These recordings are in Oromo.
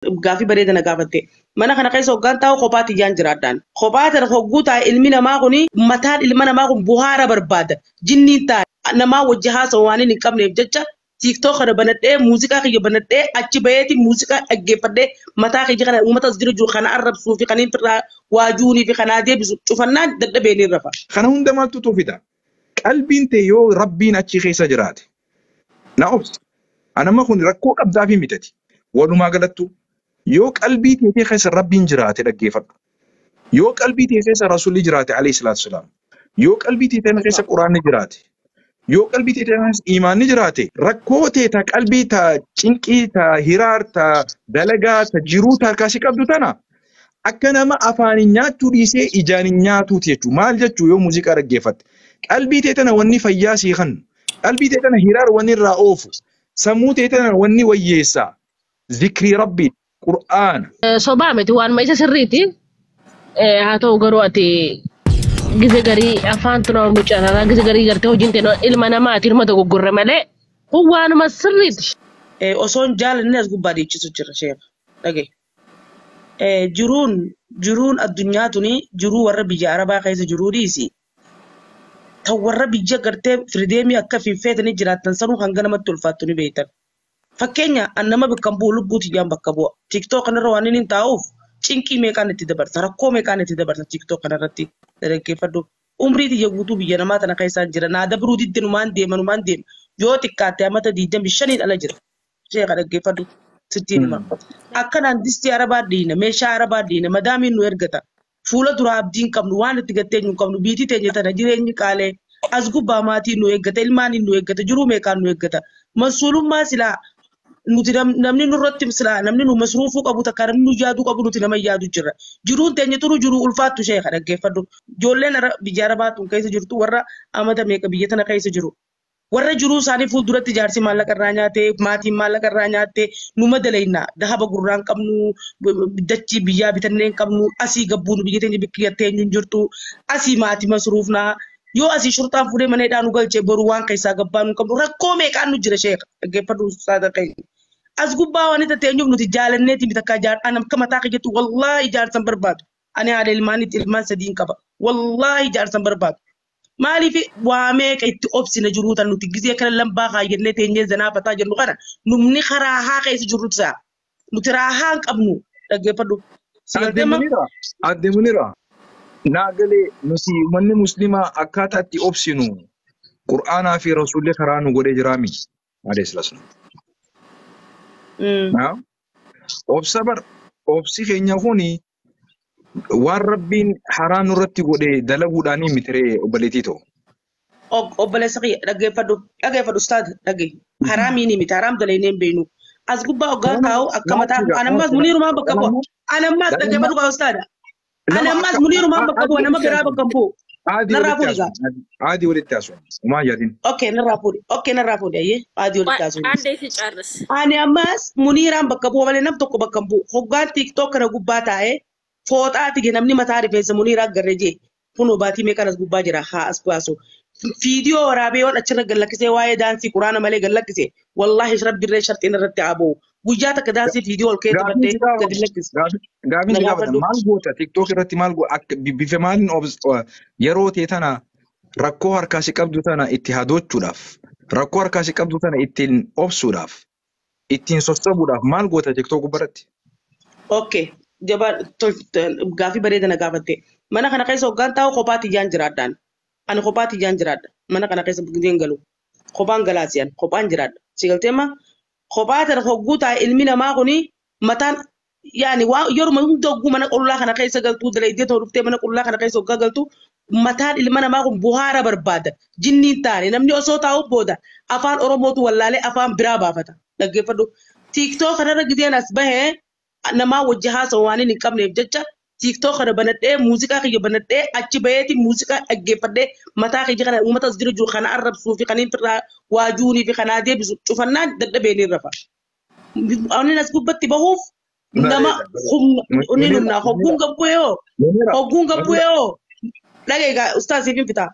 Gaafii bareeda na gaafatte. Mana kana keessa hoggaan taa'u kophaa tiyyaan jiraadhaan. Kophaa tana hogguu taa'e ilmi namaa kuni mataan ilma namaa kun buhaara barbaada. Jinniin taa'e namaa wajji haasa'u waan hin qabneef jecha TikTok kana banadhee, muuziqaa kiyya banadhee, achi baheeti muuziqaa dhaggeeffadhee, mataa kiyya kana uummata as jiru jiru kana arrabsuu fi kan irraa waajuunii fi kanaa deebisu cufannaan dadhabee ni rafa. Kana hunda maaltu fida? Qalbiin tee yoo Rabbiin achi keessa jiraate. Na obsi. Anama kun rakkoo qabdaa fi mitati. Walumaa galattu yoo qalbii tee keessa Rabbiin jiraate, dhaggeeffadhu. Yoo qalbii tee keessa Rasuulli jiraate, alayhi salaatu salaam. Yoo qalbii tee keessa Quraanni jiraate. Yoo qalbii tee keessa imaanni jiraate, rakkoo tee ta qalbii, ta cinqii, ta hiraar, ta dalagaa, ta jiruu, ta harkaasii qabdu tana akka nama afaaniin nyaachuu dhiisee ijaan hin nyaatuuti jechuudha. Maal jechuu? Yoo muuziqaa dhaggeeffatte, qalbii tee tana wanni fayyaa sii kennu, qalbii tee tana hiraar wanni irraa oofu, sammuu tee tana wanni wayyeessaa zikrii Rabbii, Qur'aana. Sobaa miti, waanuma isa sirriiti. Haa ta'u garuu ati gize garii afaan tuna mucararaa, gize garii gartee hojiin ta'e ilma namaati, ilma dogoggorre malee kun waanuma sirriiti. Osoo hin jaalanne as gubbaa dhiichisu jira, sheekh. Dhagaye. Jiruun addunyaa tuni jiruu warra biyya Arabaa keessa jiruu dhiisi. Tan warra biyya gartee firdeemii akka finfeetanii jiraattan sanuu hanga namatti ulfaattu ni beektan. Fakkeenya, an nama bakka bu'u lubbuu tiyyaan bakka bu'a. TikTok kanarra waan inni taa'uuf cinqii meeqaan itti dabarsa, rakkoo meeqaan itti dabarsa TikTok kanarratti, dhaggeeffadhu. Umrii tiyya guutuu biyya namaa tana keessaan jira. Naa dabruu didde, numaan deema, numaan deema. Yoo xiqqaatte amata 25n ala jira. Sheeka, dhaggeeffadhu. Sittiin hima. Akkanaan distii Arabaa dhiina, meeshaa Arabaa dhiina, madaamiin nu ergata. Fuula duraa abdii hin qabnu, waan itti gatteenyu hin qabnu, biitii teenya tana jireenyi qaalee. As gubbaa maatiin nu eeggata, ilmaaniin nu eeggata, jiruu meeqaan nu eeggata. Masuulummaa silaa nuti namni nurratti silaa namni nu masruufuu qabu takka namni nu yaaduu qabu, nuti nama yaadu jirra. Jiruun teenya turu jiruu ulfaattu, sheeka, dhaggeeffadhu. Ijoolleen biyya Arabaa tun keessa jirtu warra amata meeqa biyya tana keessa jiru. Warra jiruu isaanii fuulduratti jaarsi maallaqa irraa nyaatee, maatiin maallaqa irraa nyaattee, numa dalaynaa dahaba gurraa hin qabnu, dachii biyyaa bitannee hin qabnu, asii gabbuunu biyya teenya bikki teenyu hin jirtu, asii maatii masruufnaa. Yoo asii shurxaan fuudhee mana hidhaa nu galchee, boru waan keessaa gabbaa nu qabnu, rakkoo meeqaan nu jira, sheeka, dhaggeeffadhu, ustaaza keenya. As gubbaa waan itti teenyuuf nuti jaalanneeti miti akka an akka mataa kiyyatti wallaahi ijaarsan barbaadu. Ani haadha ilmaanitti, ilmaan sadiin qaba. Wallaahi ijaarsan barbaadu. Maaliif waa meeqa itti obsina jiruu tan nuti gizee kana lambaa kaayyannee teenyee zanaafataa jennu kana numni karaa haa keessa jirru ta'a. Nuti raahaa hin qabnu, dhaggeeffadhu. Si Adde galteema? Munira, Adde Munira, naa galee. Nuti uummanni musliimaa akkaataa itti obsinu Qur'aanaa fi Rasuulli karaa nu godhee jiraami. Alayhi salaam. Obsa bar, obsi keenya kuni waan Rabbiin haraam nurratti godhe dalaguudhaanii mitiree, obboleettii ta'u. Obboleessa kiyya, dhaggeeffadhu, dhaggeeffadhu, ustaad, dhagge. Haraamiin miti, haraam dalaynee hin beeknu. As gubbaa hoggaa taa'u akka mataa anammaas Muniirumaan bakka bu'a. Anammaas, dhaggeeffadhu kaa ustaada. Anammaas Muniirumaan bakka bu'a, nama biraa bakka hin bu'u. Aadii Narraa walitti fuudhi gaa. haasofna. Aadii walitti haasofna. Umaa yaadin. Okay, narraa fuudhi. Okay, narraa fuudhi, ayyee. Aadii walitti haasofna. Addee si carris. Ani ammas Muniiraan bakka bu'a malee nam tokko bakka hin bu'u. Hoggaan TikTok kana gubbaa taa'ee fooxaa tige namni mataa rifeensa Muniiraa garree jee kunoo baatii meeqaan as gubbaa jira haa as baasu. Fiidiyoo waraabee yoon achirra gallakkisee waa'ee daansii Quraana malee gallakkise, wallaahi Rabbiirree sharxiin irratti haa ba'u. Guyyaa takka daansii fiidiyoo ol ka'ee Gaafiin taphadhee si gaafadha. gadi lakkise. Gaafiin Na si gaafadha. gaafadhu. Maal goota TikTok irratti? Maal goota? Akka bifa maaliin yeroo ta'e tana rakkoo harkaa si qabdu tana itti hadoochuudhaaf, rakkoo harkaa si qabdu tana ittiin obsuudhaaf, ittiin sossobuudhaaf maal goota TikTok gubbaratti? Okay. Jabaa, gaafii bareeda na gaafatte. Mana kana keessa hoggaan taa'u kophaa tiyyaan jiraadhaan. Ani kophaa tiyyaan jiraadha. Mana kana keessa gideen galu. Kophaan galaasiyaan kophaan jiraadha. Si galteema? Kophaa tana hogguu taa'e ilmi namaa kuni mataan yaani waa yeruma hunda hogguu mana qullaa kana keessa galtuu dalaydee too dhuftee mana qullaa kana keessa hoggaa galtu mataan ilma namaa kun buhaara barbaada. Jinniin taane namni osoo taa'u booda afaan Oromootu wallaalee afaan biraa baafata. Dhaggeeffadhu. TikTok kanarra gideen as bahee namaa wajji haasa'u waan hin qabneef jecha TikTok kana banadhee, muuziqaa kiyya banadhee, achi baheeti muuziqaa dhaggeeffadhee, mataa kiyya kana uummata as jiru jiru kana arrabsuu fi kan irraa waajuunii fi kanaa deebisu cufannaan dadhabee ni rafa. Ani as gubbatti bahuuf nama humna inni humna hogguun gabbu'ee Munira, hogguun gabbu'ee hoo, dhageegaa ustaas, siif hin fitaa.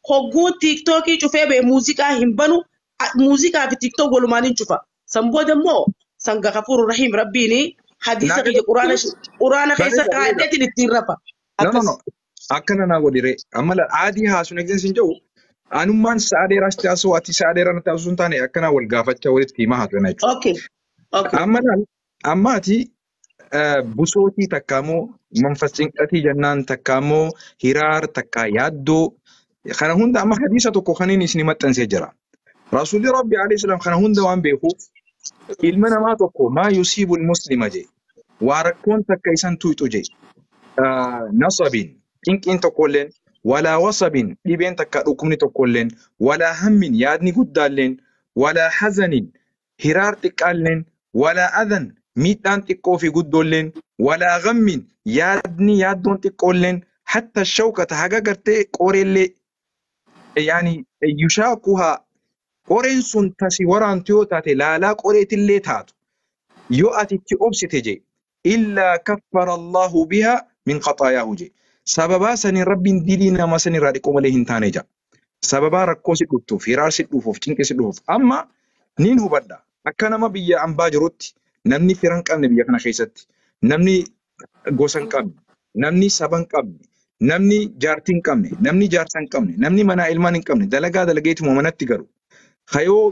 Hogguun TikTokii cufee ba'e muuziqaa hin banu, muuziqaa fi TikTok walumaan hin cufa. San booda immoo sanga kafuuru rahiim Rabbiini. Hadiisa Naa kiyya quraana quraana keessa bareeda bareeda. kaa'adheetiin ittiin rafa. No no Akkas. no. Akkana naa godhi amma aadii haasuna eegeen sin jedhu anummaan sa'a dheeraa sitti haasa'u ati sa'a dheeraa natti haasa'u sun taane akkanaa wal gaafachaa walitti himaa haasofna jechuudha. Okay. Okay. Amma laal amma ati busootii takka immoo manfas cinqatii jennaan takka immoo hiraar takka yaaddoo kana hunda amma hadiisa tokko kaniin isin maxxansee jira. Rasuulli Rabbi alayhi salaam kana hunda waan beekuuf ilma namaa tokko maa yusiibul muslima jee waa rakkoon takka isan tuyxu jee nasabin cinqiin tokkolleen walaa wasabin dhibeen takka dhukkubni tokkolleen walaa hammin yaadni guddaalleen walaa hazanin hiraar xiqqaalleen walaa adan miidhaan xiqqoo fi guddoolleen walaa gammin yaadni yaaddoon xiqqoolleen hatta shawkata haga gartee qoreellee yaani yushaakuhaa qoreen sun tasi waraantu yoo taate laalaa qoreetillee taatu yoo ati itti obsite je illaa kaffara Allahu biha min khaxaayaahu je sababaa saniin rabbiin dilii nama sanirraa dhiquu malee hin taane ja sababaa rakkoo si dhuftuuf hiraar si dhufuuf cinqi si dhufuuf amma niin hubadha akka nama biyya ambaa jirutti namni fira hin qabne biyya kana keessatti namni gosa hin qabne namni saba hin qabne namni jaartii hin qabne namni jaarsa hin qabne namni manaa ilmaan hin qabne dalagaa dalageetuma manatti galu kayoo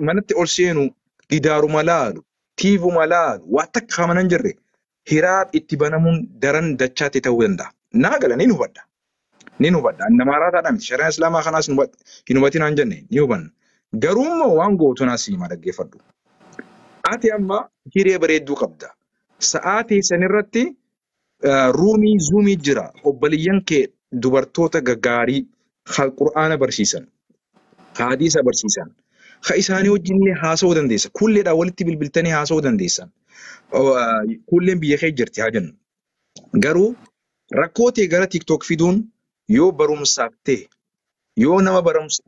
manatti ol seenu gidaaruma laalu tiivuma laalu waa takka mana hin jirre hiraar itti banamuun daran dachaatti ta'uu danda'a. Naa gala niin hubadha. Niin hubadha. Nama haraataadha miti. Shari'aan Islaamaa kanaas hin hubatin haan jenne ni hubanna. Garuu immoo waan gootu naa siima dhaggeeffadhu. Ati amma hiree bareedduu qabda. Sa'aa teessan irratti ruumii zuumii jira. Obboleeyyan kee dubartoota gaggaarii kan qur'aana barsiisan, kan hadiisa barsiisan, kan isaanii wajjin haasa'uu dandeessa. Kulleedhaan walitti bilbiltanii haasa'uu dandeessan. Kulleen biyya kee jirti haa jennu. Garuu rakkoo ta'e gara TikTok fiduun yoo barumsaaf ta'e, yoo nama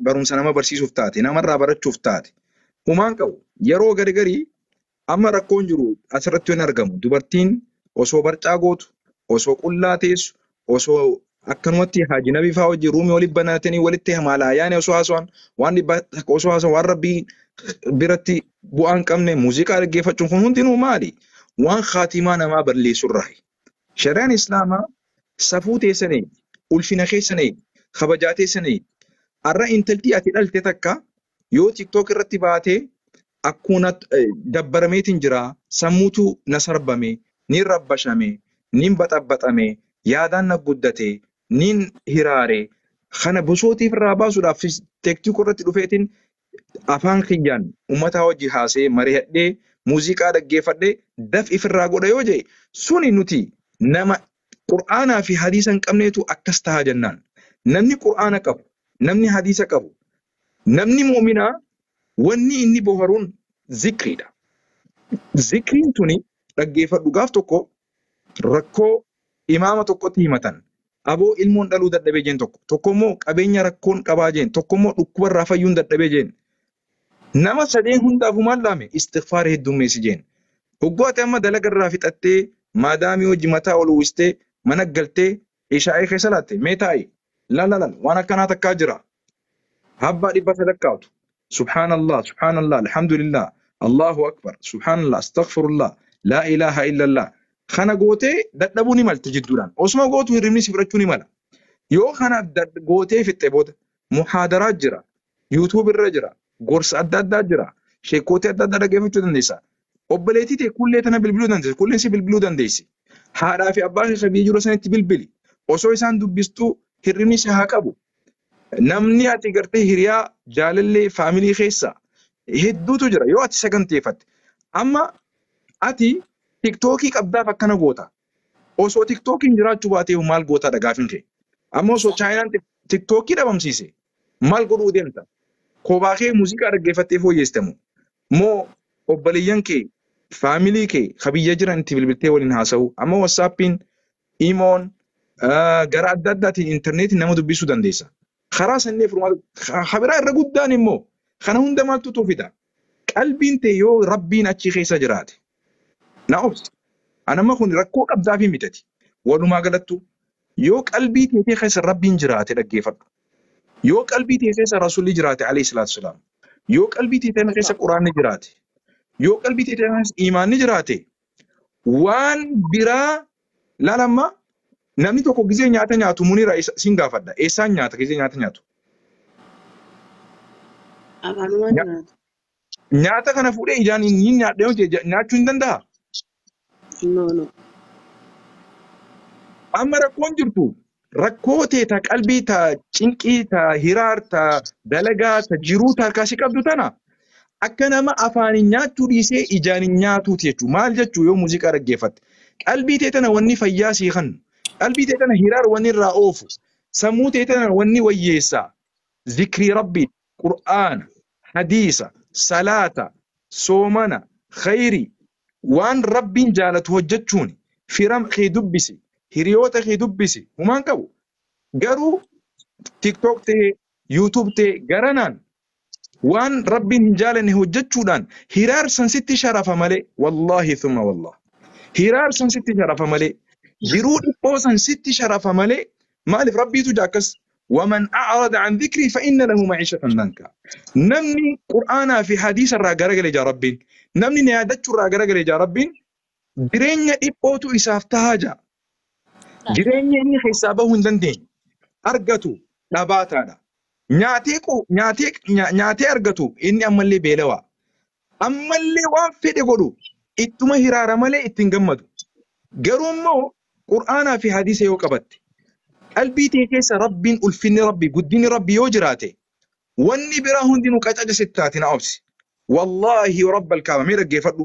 barumsa nama barsiisuuf taate, namarraa barachuuf taate, humaan qabu. Yeroo gari garii amma rakkoon jiru asirratti hin argamu. Dubartiin osoo barcaa gootu, osoo qullaa teessu, osoo akkanumatti haaji nabii fa'aa wajjin ruumii walitti banatanii walitti hamaalaa osoo haasa'an waan dhibbaa takka osoo haasa'an waan rabbii biratti bu'aa hin qabne muuziqaa dhaggeeffachuun kun hundinuu maali? Waan khaatimaa namaa balleessurraayi. Shari'aan Islaamaa safuu teessan eegi, ulfina keessan eegi, kabajaa teessan eegi. Har'a intalti ati dhalte takka yoo TikTok irratti baatee akkuma dabbarameetiin jira, sammuutu na sarbame, niin rabbashame, niin baxabbaxame, yaadaan na guddate, niin hiraare. Kana bosootiif irraa baasuudhaaf TikTok irratti dhufeetiin afaan kiyyaan uummata wajji haasee mari'adhee muuziqaa dhaggeeffadhee daf ifirraa godha yoo jedhe suni nuti nama qur'aanaa fi hadiisa hin qabneetu akkas tahaa jennaan. Namni qur'aana qabu, namni hadiisa qabu, namni mu'minaa wanni inni boharuun zikriidha. Zikriin tuni dhaggeeffadhu gaaf tokko rakkoo imaama tokkotti himatan. Aboo ilmoon dhaluu dadhabee jeen tokko, tokko immoo qabeenya rakkoon qabaa jeen, tokko immoo dhukkubarraa fayyuun dadhabee jeen. Nama sadeen hundaafuu maal dhaame? Istighfaara heddummeessi jeen. Hogguu ati amma dalagarraa fixattee maadaamii hojii mataa ol uwwistee mana galtee ishaa'ee keessa laatte mee taa'i laal laal waan akkanaa takkaa jira. Habbaa dhibba sadakkaatu. Subhaanallah, subhaanallah, alhamdulillah, Allahu akbar, subhaanallah, astaghfirullah, laa ilaaha illallah. Kana gootee dadhabuu ni malte jidduudhaan. Osuma gootu hirribni si fudhachuu ni mala. Yoo kana gootee fixxe booda muhaadaraa jira, yuutuub irra jira, gorsa adda addaa jira, sheekootii adda addaa dhaggeeffachuu dandeessa. Obboleettii ta'e kullee tana bilbiluu dandeessi, kulleen si bilbiluu dandeessi. Haadhaa fi abbaan ishee biyya jiru sanitti bilbili. Osoo isaan dubbistuu hirribni si haa qabu. Namni ati gartee hiriyaa jaalallee faamilii keessa hedduutu jira yoo ati saganteeffatte. Amma ati tiktookii qabdaaf akkana goota. Osoo tiktookiin jiraachuu baatee maal goota dhagaafin kee. Amma osoo chaayinaan tiktookii dhabamsiise maal godhuu deemta? Kophaa kee muuziqaa dhaggeeffattee fooyyestamu. Moo obboleeyyan kee faamilii kee ka biyya jiran itti bilbiltee waliin haasa'u. Amma wassaappiin, imoon gara adda addaatiin intarneetiin nama dubbisuu dandeessa. Karaa sannee furmaata kabiraa irra guddaan immoo kana hunda maaltu fida? Qalbiin ta'e yoo rabbiin achi keessa jiraate. Na obsi. Anamma kun rakkoo qabdaa fi mitati. Walumaa galattu yoo qalbii teetee keessa rabbiin jiraate dhaggeeffadhu. Yoo qalbii teetee keessa rasuulli jiraate alayhi salaatu salaam. Yoo qalbii teetee keessa quraanni jiraate. Yoo qalbii teetee keessa imaanni jiraate. Waan biraa laalamma namni tokko gizee nyaata nyaatu Muniira sin gaafadha. Eessaan nyaata gizee nyaata nyaatu? Afaanumaan nyaata. Nyaata kana fuudhee ijaan hin nyaadhe yoo jedhe nyaachuu hin danda'a. No, no. Amma rakkoon jirtu rakkoo ta'e ta qalbii ta cinqii ta hiraar ta dalagaa ta jiruu ta harkaa si qabdu tana akka nama afaaniin nyaachuu dhiisee ijaan hin nyaatuuti jechuudha. Maal jechuu yoo muuziqaa dhaggeeffatte? Qalbii ta'e tana wanni fayyaa sii kennu. Qalbii ta'e tana hiraar wanni irraa oofu. Sammuu ta'e tana wanni wayyeessaa. Zikrii rabbii, Qur'aana, hadiisa, salaata, soomana, khayrii waan rabbiin jaalatu hojjechuun firam kee dubbisi, hiriyoota kee dubbisi, humaan qabu. Garuu TikTok ta'e, YouTube ta'e garanaan waan rabbiin hin jaalanne hojjechuudhaan hiraarsan sitti sharafa malee wallaahi thumma wallah. Hiraarsan sitti sharafa malee jiruu dhiphoo san sitti sharafa malee maaliif rabbiitu jaa akkas waman a'rada an dhikrii fa inna lahu ma'iishatan danka. Namni qur'aanaa fi hadiisa irraa garagale jaa rabbiin. Namni na yaadachuu irraa garagale jaa rabbiin jireenya dhiphootu isaaf tahaa jaa. Jireenya inni keessaa bahuu hin dandeenye argatu dhabaataadha. Nyaatee argatu inni ammallee beelawaa. Ammallee waan fedhe godhu ittuma hiraara malee ittiin gammadu. Garuu immoo qur'aanaa fi hadiisa yoo qabatte qalbii ta'e keessa rabbiin ulfinni rabbi guddinni rabbi yoo jiraate wanni biraa hundinuu qacaca sitti taati na obsi. Wallaahi rabbal kaaba mee dhaggeeffadhu.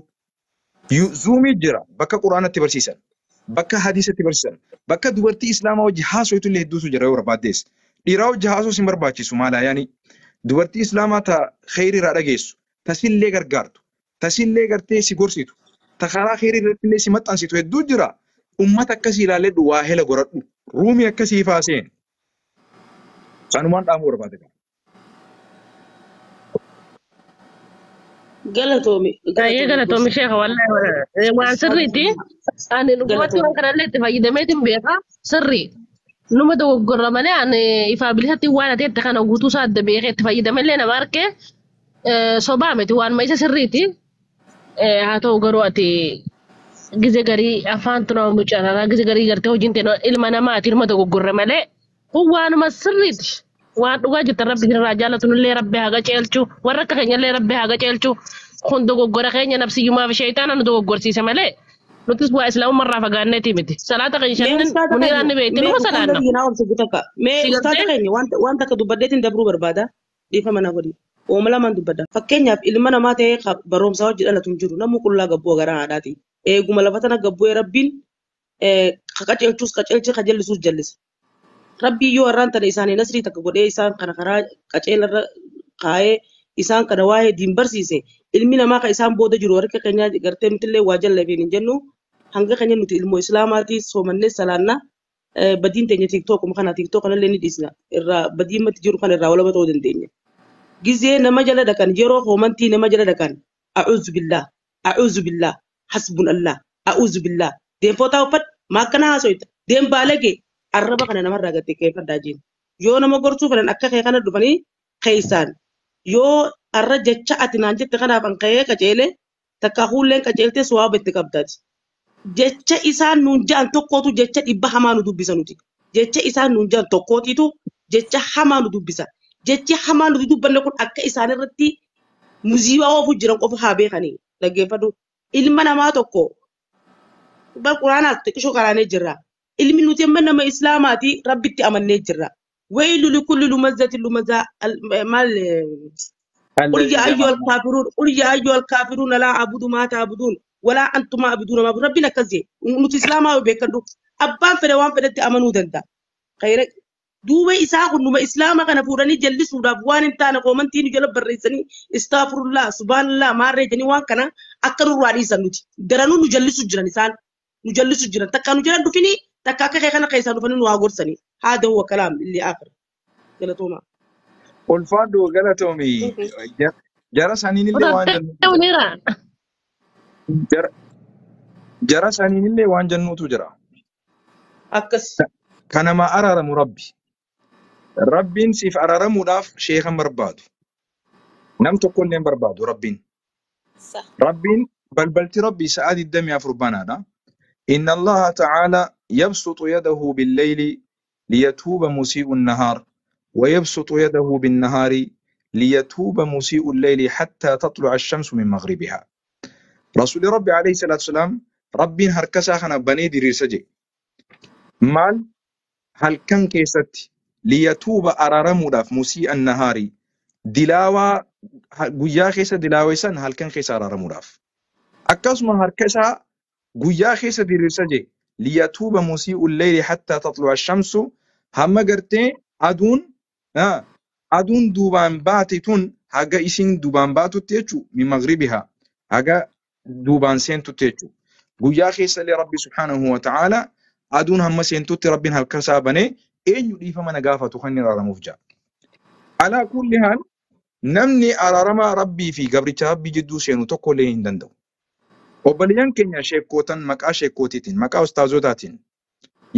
Zuumii jira bakka qur'aanatti barsiisan bakka hadiisatti barsiisan bakka dubartii islaamaa wajji haasoitu illee hedduutu jira yoo barbaaddees. Dhiiraa wajji haasoo sin barbaachisu maala yaani dubartii islaamaa ta kheyrii irraa dhageessu tasillee gargaartu tasillee gartee si gorsitu ta karaa kheyrii irratti illee si maxxansitu hedduu jira. Ummata akkasii ilaalledhu waa hela goradhu ruumii akkasii faaseen sanumaan dhaamuu barbaade. Galatoomi. Baay'ee Galatoomi galatoomi gorsa. sheekha wallahi waan sirriiti. Ani dhugumatti waan Galatoomi. kanallee itti fayyadameetiin beeka sirrii. Numa dogoggorra malee ani ifaa bilisatti waan ati itti kana guutuu isaa adda beekee itti fayyadamellee nama arke sobaa miti waan isa sirriiti. Haa ta'u garuu ati gize garii afaan tuna mucararaa gize garii gartee hojiin ta'e ilma namaati ilma dogoggorre malee kun waanuma sirriiti. Waan dhugaa jirtan rabbi irraa jaallatu nullee rabbi haa qajeelchu warra akka keenyallee rabbi haa qajeelchu kun dogoggora keenya nafsiyyumaa fi sheeyitaana nu dogoggorsiise malee nutis waa islaamummaa irraa fagaanneeti miti. Salaata keenya Mee shanan ustaaza muniiraan keenya ni beekti mee numa ustaaza salaanna. biyya naa obsa takka mee Si ustaaza gartee keenya waan takka dubbadheetiin dabruu barbaada dhiifama na godhi. Ooma lamaan dubbadha. Fakkeenyaaf ilma namaa ta'ee barumsaa hojii dhalatu hin jiru namni qullaa gabboo garaa haadhaati. Eeguma lafa tana gabbu'ee rabbiin qaceelchus qaceelche qajellisuus jallisa. Rabbii yoo har'aan tana isaanii nasrii takka godhee isaan kana karaa qaceelarra kaa'ee isaan kana waa'ee diin barsiise ilmi namaa kan isaan booda jiru harka keenyaa gartee nutillee waa jallafiin hin jennu hanga keenya nuti ilmoo islaamaati soomannee salaannaa badiin teenya tiiktookuma kana tiiktook kanallee ni dhiisna irraa badiin matti jiru kana irraa walaba ta'uu dandeenya. Gizee nama jala dhaqan yeroo hoomantii nama jala dhaqan a'uuzu billah a'uuzu billah hasbun allah a'uuzu billah deemfootaa uffadhu maakkana haasoyta deem baalagee arraba kana namarraa gad xiqqeeffadhaa jeen yoo nama gorsuu fedhan akka kee kana dhufanii keeysaan yoo arra jecha ati naan jette kanaaf an ka'ee qaceele takka hulleen qaceeltee suwaaba itti qabdaati. Jecha isaan nuun ja'an tokkootu jecha dhibba hamaa nu dubbisa nuti. Jecha isaan nuun ja'an tokkootiitu jecha hamaa nu dubbisa. Jechi hamaa nuti dubbanne kun akka isaan irratti muziibaa oofuu jiran qofa haa beekanii dhaggeeffadhu. Ilma namaa tokko bar quraanaas xiqqishoo qaraanee jirra. Ilmi nuti amma nama islaamaati rabbitti amannee jirra. Waylu likulli lumazatin lumazaa maal قل الذي يا أيها جمع الكافرون قل يا أيها الكافرون لا أعبد ما تعبدون ولا أنتم عابدون ما أعبد ربنا كزي نوت إسلاما بيكدو أبان فدا وان فدا أمنوا دندا خير دوبا إساق نما إسلاما كان فوراني جلسوا دابوان انتانا قومنتين جلب بريسني استغفر الله سبحان الله ما رجني وان كان أكرر رواني سنوتي درانو نجلسوا جران إنسان نجلسوا جران تكانو جران دفني تكاكا كان قيسان دفني نواغور سني هذا هو كلام اللي آخر قالتوما Ulfaadhu galatoomi. Jara saniinillee waan Fudhattee jennuutu jira. Muniira. Jara saniinillee waan jennuutu jira. أكس Kanama araaramu rabbi. Rabbiin siif araaramuudhaaf sheekan barbaadu. Nam tokkollee hin barbaadu rabbiin. Sa. Rabbiin Balbalti Rabbii sa'a 24 banaadha. Inna Allaha ta'ala yabsutu yadahu billayli liyatuuba musii'u nahaar ويبسط يده بالنهار ليتوب مسيء الليل حتى تطلع الشمس من مغربها. رسول ربي عليه الصلاة والسلام ربين harkasaa kana banee diriirsa jedhe. Maal halkan keessatti liyatuuba araaramuudhaaf musii'a nahaari dilaawaa guyyaa keessa dilaawessan halkan keessa araaramuudhaaf. Akkasuma harka isaa guyyaa keessa diriirsa jedhe liyatuuba musii'u leyli hattaa tatlu'a shamsu hamma gartee aduun aduun duubaan baate tun haga isin duubaan baatutti jechuu min magribihaa haga duubaan seentutti jechuu. Guyyaa keessa illee Rabbi subhaanahu wa ta'ala aduun hamma seentutti Rabbiin harka isaa banee eenyu dhiifama na gaafatu kan inni araaramuuf jira. Alaa kulli haal namni araarama Rabbii fi gabricha Rabbii jidduu seenu tokko illee hin danda'u. Obboleeyyan keenya sheekkootan maqaa sheekkootiitiin maqaa ustaazotaatiin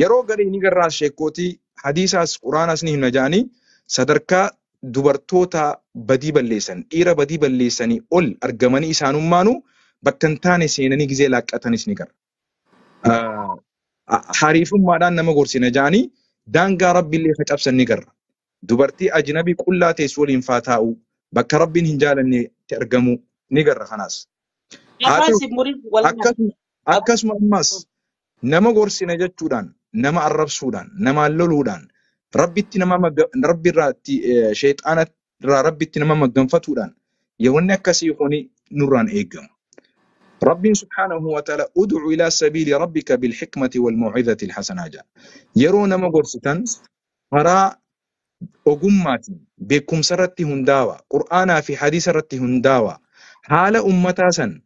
yeroo garii ni garraa sheekkootii hadiisaas quraanaas ni himna jedhanii sadarkaa dubartoota badii balleessan dhiira badii balleessanii ol argamanii isaanummaanuu bakka hin taane seenanii gizee laaqqatanis ni garra. Hariifummaadhaan nama gorsina jedhanii daangaa Rabbiillee facabsan ni garra. Dubartii ajnabii qullaa teessu waliin faa taa'u bakka Rabbiin hin jaalannetti argamu ni garra kanaas. Haa Afaan ta'u si murin wallahi. akkasuma ammas nama gorsina jechuudhaan nama arrabsuudhaan namaan loluudhaan rabbitti nama rabbi irraatti sheexaana irraa rabbitti nama magganfatuudhaan wanni akkasii kuni nurraan eegamu. Rabbiin subhaanahu wa ta'ala ud'u ilaa sabiili rabbika bilhikmati wal maw'izati alhasanaa jedha. Yeroo nama gorsitan karaa ogummaatiin beekumsa irratti hundaawa, qur'aanaa fi hadiisa irratti hundaawa, haala ummataa san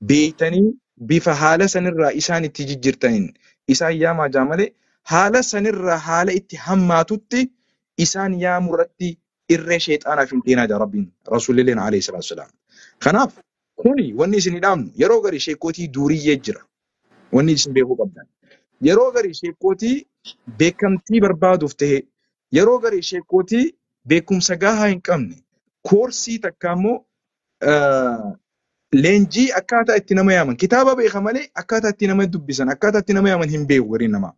beeytanii bifa haala sanirraa isaan itti jijjiirtaniin isaan yaamaa jaa malee haala sanirraa haala itti hammaatutti isaan yaamu irratti irree sheexaanaaf hin kennaa jaa Rabbiin Rasuulilleen alayhi salaatu wasalaam. Kanaaf kuni wanni isin dhaamnu yeroo garii sheekootii duuriyyee jira wanni isin beekuu qabdan. Yeroo garii sheekootii beekamtii barbaaduuf ta'e yeroo garii sheekootii beekumsa gahaa hin qabne koorsii takka immoo leenjii akkaataa itti nama yaaman kitaaba beeka malee akkaataa itti nama dubbisan akkaataa itti nama yaaman hin beeku gariin namaa.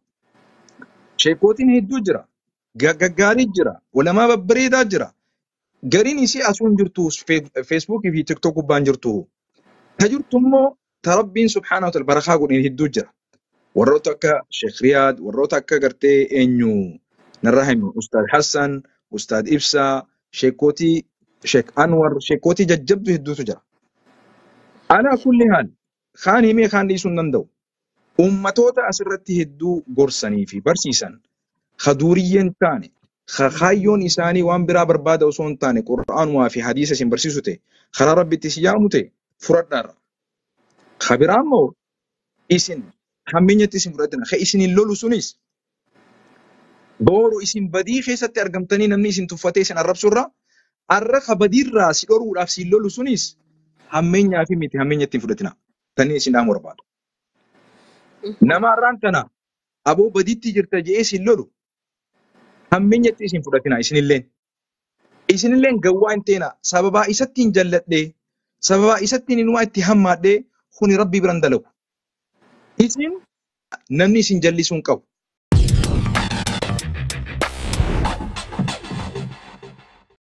Sheekootiin hedduu jira. Gaggaarii jira. Ulamaa babbareedaa jira. Gariin isii asuun jirtu feesbuukii fi tiktok gubbaan jirtu. Ta jirtu immoo ta Rabbiin subhaanahu wa ta'ala barakaa godheen hedduu jira. Warroota akka Sheekh Riyaad, warroota akka gartee eenyu narraa himi Ustaad Hassan, Ustaad Ibsaa, sheekootii Sheekh Anwar, sheekootii jajjabdu hedduutu jira. Alaa kulli haal kaan himee kaan dhiisuu hin danda'u. Ummatoota asirratti hedduu gorsanii fi barsiisan ka duuriyyeen taane ka kaayyoon isaanii waan biraa barbaada osoo hin taane qur'aanumaa fi hadiisa isin barsiisu ta'e karaa rabbitti isin yaamu ta'e fudhadhaarra. Ka biraa immoo isin hammeenyatti isin fudhatina. Ka isin hin lolu sunis booru isin badii keessatti argamtanii namni isin tuffatee isin arrabsurra arra ka badiirraa si dhoruudhaaf si lolu sunis hammeenyaa fi miti hammeenyatti hin fudhatina. Tanii isin dhaamu barbaada. Nama har'aan tana aboo badiitti jirta je'ee isin lolu hammeenyatti isin fudhatina isinilleen. Isinilleen gawwaa hin teena sababaa isatti hin jalladhee sababaa isatti inumaa itti hammaadhee kuni rabbii biran dalagu. Isin namni isin jallisuu hin qabu.